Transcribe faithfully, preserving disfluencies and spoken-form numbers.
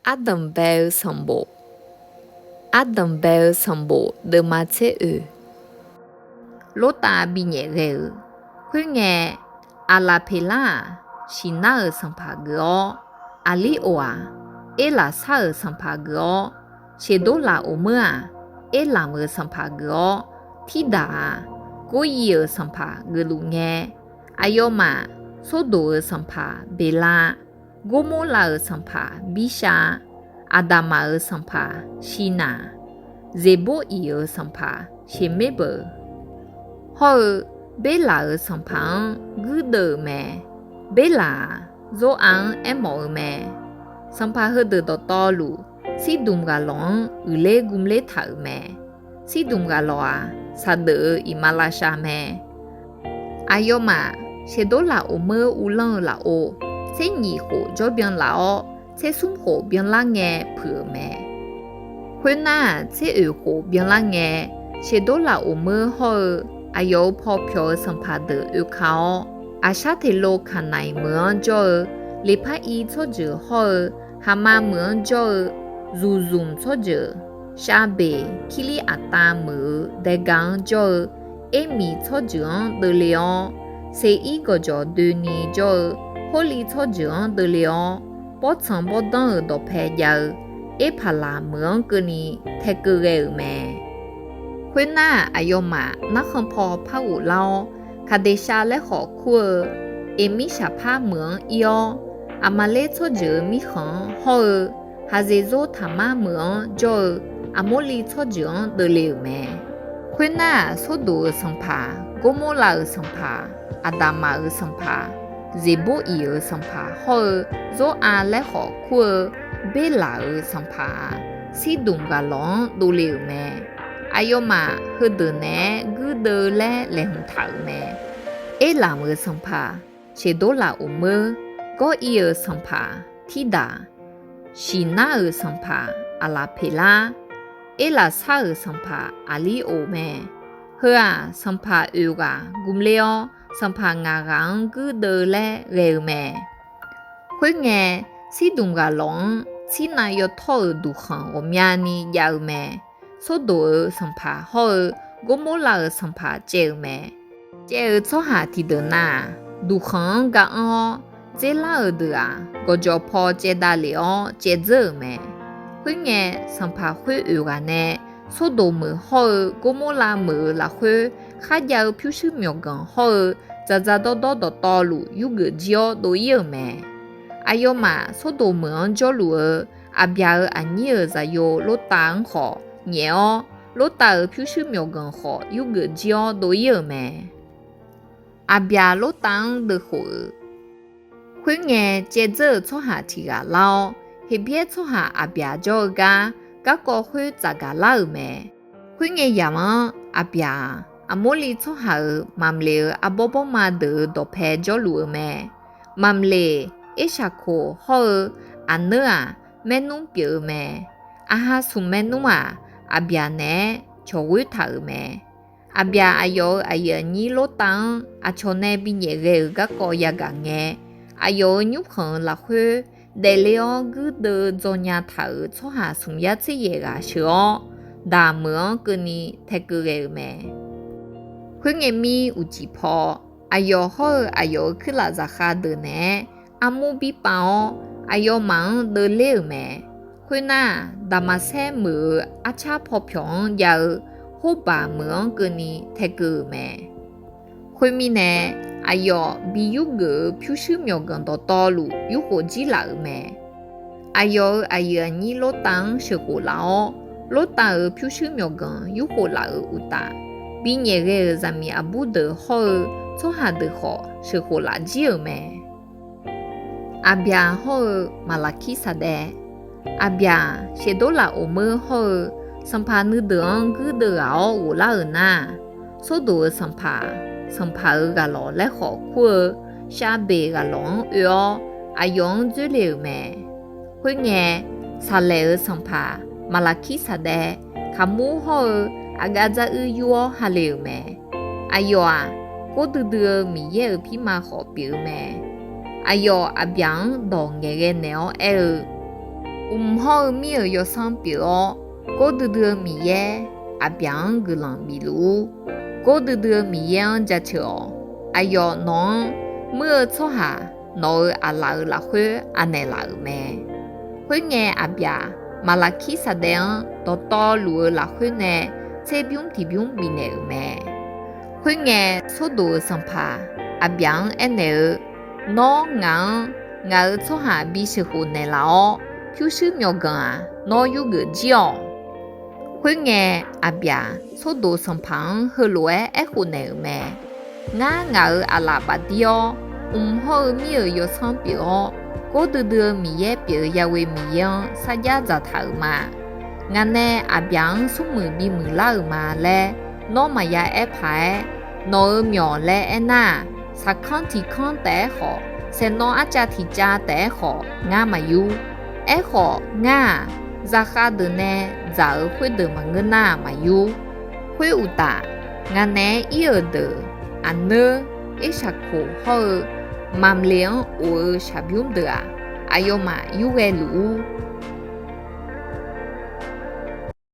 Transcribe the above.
Ardanqbae-eu sanqbof. Ardanqbae-eu sanqbof deuvma tser oeq. Lortav binyaef ghae-euq. Khoerngae, Aqlaqpeqlar-aq, Siqnar-euq sanqpaq geuf-awr, Aqliroq-aq, Erlaqsar-euq sanqpaq geuf-awr, Seqdorlaf Oqmeur-aq, Erlamq-euq sanqpaq geuf-awr, Tirdaq-aq, Goriv-euq sanqpaq geufluf ngae, aqyawfmaf Sordoq-euq sanqpaq Beqla, Gormorlav-euq sanqpaq Birshav, Aqdaqmaq-euq sanqpaq Sirnaq, Zeqbor-iq-euq sanqpaq Seqmerbeuq hawr-eu, Berlaq-euq sanqpaq-anr guirdeuv-euq mae. Berlaq-aq, Zor-a-anr aermawf-eu mae. Sanqpaq heudeuq dawqtawvluf, Sirdmq ghaqlawq-anr uiqler gmler taq-euq mae. Sirdmq ghaqlawq-aq, saqdeuf-eu iqmalavshav mae. Aqyawfmaf Seqdorlaf Oqmeur uvlanr-eu lafov, tser nyif khof jawr byanlaf-awr, tser smr khof byanlar ngae puiq-euq mae. Khoernar-aq, tser oeq khof byanlar ngae, Seqdorlaf Oqmeur hawr-eu aqyawf-euq paw pyawq-eu sanqpaq deuq oeka-awr, Aqsar teqlo Kaqnaq-iq meuq-anr jawr-eu Leqpar-ir tsawrjeuq hawr-eu, Haqmav meuq-anr jawr-eu Zuqzmq tsawrjeuq, Shavbeq Kirlir Aqtav meuq-euq Daega-anr jawr-eu Ermiq tsawrjeuq-anr deuvle-awr, Seqir gawqjawq doeni jawr-eu Hawrliv tsawrjeuq-anr deuvle-awr, bawrtsanq bawrdanr-euq dawqpae jav-eu Erpaqlaq meuq-anr keuvni taekeuv ghae-euq mae. Khoernar, aqyawfmaf narkhan paw par ghoflar-awr, Kaqdeqshav laer khawf kur-eu Eqmirshaqpar meuq-anr ir-awr, Aqmaqler tsawrjeuq-euq mirkhanq-anr hawr-eu, Haqzeqzor Taqmar meuq-anr jawr-eu Aqmorliv tsawrjeuq-anr deuvle-euq mae. Khoernar-aq, Sordoq-euq sanqpaq, Gormorlav-euq sanqpaq, Aqdaqmaq-euq sanqpaq, Zeqbor-iq-euq sanqpaq hawr-eu, Zor-a laer khawf kur-eu Berlaq-euq sanqpaq-aq, Sirdmq ghaqlawq-anr dovle-euq mae. Aqyawfmaf heudeuq naeq-aer guirdeuv laer laeqhmq taq-euq mae. Erlamq-euq sanqpaq Seqdorlaf Oqmeur, Gawr-ir-euq sanqpaq Tirdaq, Siqnar-euq sanqpaq Aqlaqpeqlar, Erlaqsar-euq sanqpaq Aqliroq mae. Heu-aq, sanqpaq oeq ghaq gmler-awr, sanqpaq ngaq ghaq-anr guirdeuv laer ghae-eu mae. Khoerngae, Sirdmq ghaqlawq-anr Sirnav yawtawr-euq duqkhanq ghawqmyani jav-eu mae. Sordoq-euq sanqpaq hawr-eu Gormorlav-euq sanqpaq caev-euq mae. Caev-eu tsawrhaq tiqdeuq nav-aq, duqkhanq-anr ga anr-awr, dzerlar-euq deuq-aq, gawqjawq paw caevdav lef-awr caevdzeur-euq mae. Khoerngae, sanqpaq khoer oeq ghaq nae Sordoq meuq hawr-eu Gormorlav meuq-euq lafkhoer kharjav-eu pyurshuir myawqganq hawr-eu dzaqdzaq dawrdawr dawqtawvluf yurgeuf jir-awr dov-ir-euq mae. Aqyawfmaf Sordoq meuq-anr jawrluf-eu Aqbyaq-euq aqnyir-euq zaqyo Lortav-anr khawf nyaef-awr, Lortav-euq pyurshuir myawqganq khawf yurgeuf jir-awr dov-ir-euq mae. Aqbyaq Lortav-anr deuvkhof-euq. Khoerngae, caevdzeur-euq tsawrhaq tiq ghaq lar-awr, Heqbyaer tsawrhaq Aqbyaq jawr-eu gar garkawv khoer tsafgaq lar-euq mae. Khoerngae yamq-anr Aqbyaq-aq, Aqmorliv tsawrhaq-euq Mamleq-euq arbawr bawrma deuq-euq dawqpae jawrluf-eu mae. Mamleq, Ershaqkoq hawr-eu Aqneur-aq, maernmr pyeuf-eu mae. Aqha smq maernmr-aq, Aqbyaq naeq-aer cawq ghoer taq-euq mae. Aqbyaq aqyawf-euq aqyuif aqnyir Lortav-anr aqcawq nae binyaef ghae-euq garkawv yagaq ngae, aqyawf-euq nymrkhanq-euq lafkhoer daefle-awr guirdeuv dzaw nya taq-euq tsawrhaq smq yar tser yaef ghaq sheuq-awr, daq meuq-anr keuvni taekeuv ghae-euq mae. Khoerngae mir uqcif paw, aqyawf hawr-eu aqyawf-euq kuirlaf zaqkhav deuq naeq-aer armur birpav-awr, aqyawfmaf-anr deuvler-euq mae. Khoernar, Daqmaqsaer meuq-euq arcar paw pyawq-anr jav-eu Horbaq meuq-anr keuvni taekeuv-euq mae. Khoermirnae, aqyawf bi yurgeuf-eu pyurshuir myawqganq dawqtawvluf yurkhof jir laf-euq mae. Aqyawf-euq aqyuif aqnyir Lortav-anr sheuqkhof laf-awr, Lortav-euq pyurshuir myawqganq yurkhof laf-euq uqtaf, binyaef ghae-euq zaqmiq aqbur deuq hawr-eu tsawrhaq deuq khawf sheuqkhof laf jir-euq mae. Aqbyaq hawr-eu Maqlaqkir Saqdaev. Aqbyaq, Seqdorlaf Oqmeur hawr-eu sanqpaq nuideuq-anr guirdeuv ghaq-awr ghoflar-euq nar, Sordoq-euq sanqpaq, sanqpaq-euq ghaqlawq laer khawf kur-eu Shavbeq ghaqlawq-anr oe-awr, aqyawf-anr dzoerle-euq mae. Khoerngae, Saqlaeq-euq sanqpaq Maqlaqkir Saqdaev, Kaqmur hawr-eu Aqgav dzaruir yur-awr hale-euq mae. Aqyawf-aq, kor duidui-eu Miqyaer-euq pirma khawf pyeuf-eu mae. Aqyawf Aqbyaq-anr dawq ngaeqghae naeq-awr aer-eu, Mq hawr-eu mir-euq yawsanr pyeuf-awr, gawr duidui-eu Miqyaer Aqbyaq-anr guiqlanq bif luf-ur. Gawr duidui-eu Miqyaer-anr jaceuq-awq. Aqyawf nawq-anr muir-eu tsawrhaq nawq-euq aqlaf-euq lafkhoer aqnaeq laf-euq mae. Khoerngae, Aqbyaq Maqlaqkir saqdaev-anr dawqtawvluf-eu lafkhoer nae tserbymr tiqbymr bifnaeq-euq mae. Khoerngae, Sawrdoq-euq sanqpaq Aqbyaq-anr aernaeq-eu, Nawr ngaq-anr ngaq-euq tsawrhaq bisheuq khof naeqlaf-awr, pyurshuir myawqganq-aq, nawr yurgeuf jir-awq. Khoerngae, Aqbyaq Sawrdoq sanqpaq-anr heulof-aer aerkhof naeq-euq mae. Ngar ngaq-euq aqlaf bafdir-awr, mq hawr-eu mir-euq yawsanr pyeuf-awr, gawr duidui-eu Miqyaer pyeuf-eu Ya'we Miqyaer-anr sarjax dzaqtaq-euq ma. Ngaq nae Aqbyaq-anr smrmuiq bimuiq lar-euq ma laer nawr maqya aer paq-aer, nawq-euq myawq laer aernar-aq, saqkanr tiq kanr taef-aer khawf, saeqnawv arcav tiq cav taef-aer khawf, ngar maqyur. Aerkhawf, ngar-aq, zaqkhav deuq nae dzaq-euq khoerdeuq maqngeur nar-aq maqyur. Khoeruqtaf, ngaq naeq-aer ir-euq deuq, aqneur, Ershaqkoq hawr-eu Mamle-anr of-eu shaqbymr deuq-aq, aqyawfmaf yurghae luf-ur.